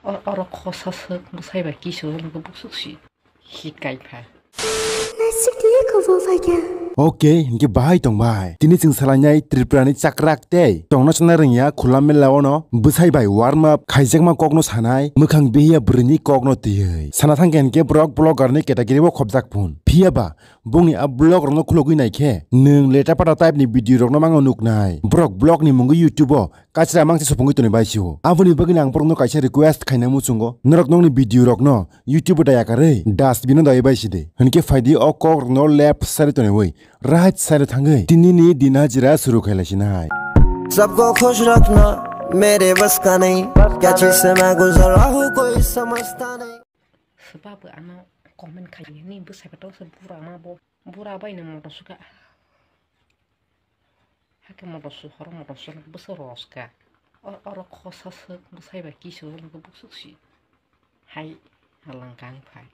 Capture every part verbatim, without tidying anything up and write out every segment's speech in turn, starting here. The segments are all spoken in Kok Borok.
O-, oro khosa swk bwsai bai kisu wngkhe buksuk si hit kai pha. Nasik twi kubu phaikha. Okay, hinkhe bahai tong bai. Tini chwng salainai Tripura ni chakrak tei tongna chana rwngya khula mela ono bwsai bai warm up khaijakma kokno sanai, mwkhang bihiya bwrwini kokno twiwi. Sana thangkhe hinkhe borok blogger ni category o khopjak phun. Phiya ba bongni a blog rokno khulogwi naikhe nwng leta pata type ni video rokno mango nuknai. Borok blog ni mungwi YouTube o kachra mangse supungwi toni bai sio. Aboni bagwi ang borokno kaisa request khaina muchungo. Norok nokni video rokno YouTube o daya karwi dustbin o daya bai sidi. Hinkhe phaidi o kok rokno left side o toniwi right side o thangwi tinini din hajira suru khailai sinai. सबको खुश रखना मेरे बस का नहीं, क्या चीज से मैं गुजर रहा हूँ कोई समझता नहीं। Swba bo ano comment khai ni bwsai ba tong se bura ma bo. Bura bai no moto suka. Hake moto su horo moto su bwswk roska. O-, oro khosa swk bwsai bai kisu wngkhe buksuk si. Hai halang kang phai.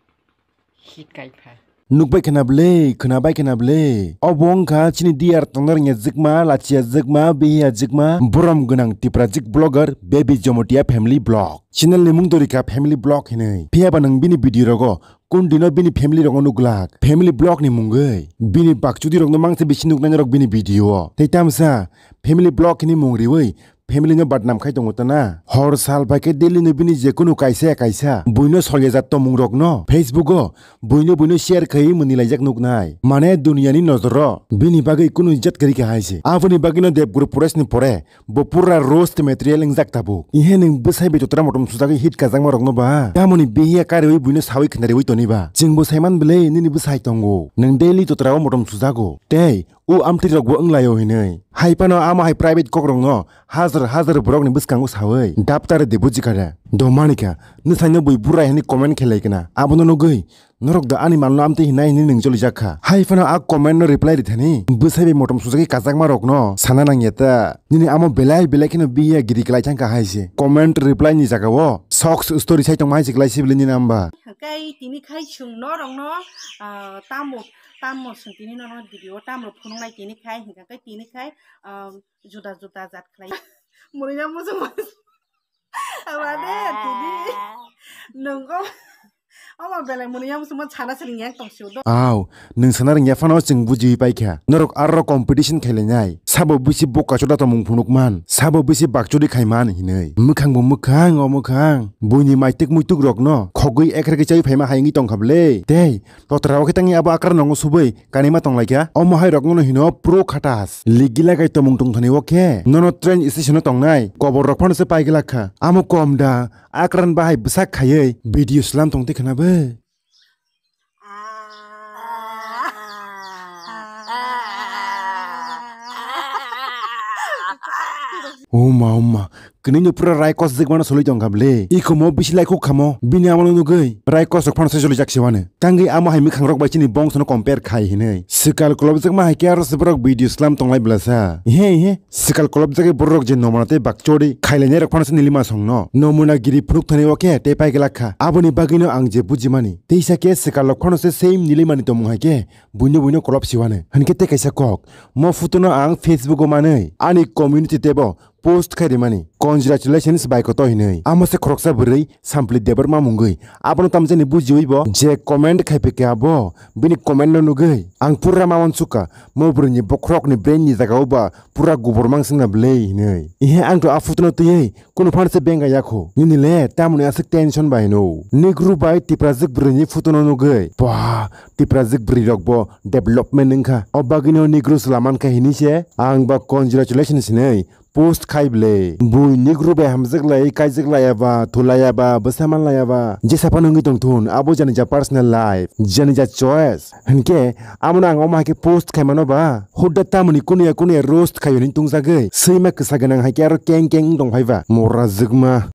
Hit kai phai. Nukbai khwna bwle, khwnabai khwna bwle. Obo wngkha chini D R tongna rwngya jwkma, lachiya jwkma, bihiya jwkma, borom gwnang Tiprajik blogger, Baby Jomotia family blog. Channel ni mung dorikha family blog hinwi. Phiya ba nwng bini video rogo kun dino bini family rokno nuklak. Family blog ni mungwi. Bini bakchudi rokno mangsa bisi nuknai norok bini video o. Tei tamsa family blog hinwi mung riwi family no badnam khai tongo tana. Hor sal bai khe daily no bini je kunu kaisa ya kaisa buino solyajak tongmung rokno Facebook o buino buino share khai mwnwi laijak nuknai. Mane duniya ni nojor o bini bagwi kunu ijat kwrwi kha hai se. Aboni bagwi no Dev Guru Press ni pore bo pura roast material wngjak tabuk. Ihe nwng bwsai bai totra motom sujagwi hit kajakma rokno ba? Tamoni bihiya kariwi buino sawi khnariwi toni ba? Chwngbo saiman bwle nini bwsai tongo. Nwng daily totra o motom sujago. Tei o amtwi rokbo wnglaio hinwi. Hai phano amo hai private kok rokno hajar hajar borokni bwskango sawi daptar de bujikha de. Do manikha, nwsaino bui burai hinwi comment khelai kna. Abono nugwi norok da ani malno amtwi hinai hinwi nwng cholijak kha. Hai phano a comment no reply rithani. Bwsai bai motom sujagwi kajakma rokno sana nangya ta. Nini amo belai belai kheno biya giri klai thangkha hai se. Comment reply ni jaga o socks story sai tongma hai se klai sibili nini amba. Hwnkhe tini khai chwng norokno, ah, tamo, tamo chwng tini norokno video o tamo phunuknai tini khai hwnkhe tini khai, ah, juda juda jat khlai. Muriya muchung. Abade tini nongo. Omo belai muni yang suma chana siling yang tong siu do. Aw, nwng sana rwngya phano chwng bujiwi paikha. Norok aro competition khailainai. Sabo bisi boka choda tongmung phunukman. Sabo bisi bakchodi khaiman hinwi. Mwkhang bo mwkhang, o mwkhang. Buini maituk muituk rokno khogwi ekhragwi chawi phaima hayungwi tongkha bwle. Tei totra o khe tangwi abo akra nongo subwi kanima tonglaikha. Omo hai rokno hino pro khatas. Ligila gai tongmung tongthani o khe. Nono train station o tongnai. Kobor rok phano se paigwlak kha. Amo kom da. Akran bahai bwsak khaiwi video slam tongtwi khwna bo. Uma, uma. Kwnwi no pura raikos jwk mano soli tongkha bwle. Ikomo bisi laikhuk khamo. Bini amano nugwi raikos rok phano se soli jak siwano. Tangwi amo hai mwkhang rok bai chini bongsono compare khai hinwi. Swkal kolobjakma hai khe aro se borok video slam tonglai bwlasa. He, he. Swkal kolobjagwi bororok je nomuna tei bakchori khailainai rok phano se nilima songno nomuna giri phunuk thani o khe tei paigwlak kha. Aboni bagwino ang je bujimani. Teisa khe swkal rok phano se same nilimani tongmung hai khe buino buino kolob siwano. Hinkhe tei kaisa kok. Mo photo no ang Facebook o manwi ani community tab o post khai rimani. Congratulations bai koto hinwi. Amo se khoroksa bwrwi Sampli Debbarma mungwi. Abono tamjani bujiwi bo je comment khai phi kha bo bini comment no nugwi. Ang pura ma uansukha. Mo bwrwini bokhorokni brain ni jaga o ba pura gubur mangsingna bwle hinwi. Ihe ang to a photo no twiwi kunu phano se benga yakho. Nini le tamoni aswk tension bai hino. Negro bai Tiprajwk bwrwini photo no nugwi. Ba, Tiprajwk bwrwi rok bo development wngkha. O bagwino Negro chwla mankha hinwi se ang ba congratulations hinwi post khai bwle. Bui Negro bai hamjwk lai, kaijwk laiya ba, thulaiya ba, bwsa manlaiya ba. Jesa phano wngwi tongthun, abo jani ja personal life, jani ja choice. Hinkhe, amono ang omo hai khe post khai mano ba? Hudda tamoni kunuya kunuya roast khai hwnwi tongjagwi, swima kwsa gwnang hai khe aro keng keng wng tong phai ba? Mora jwkma.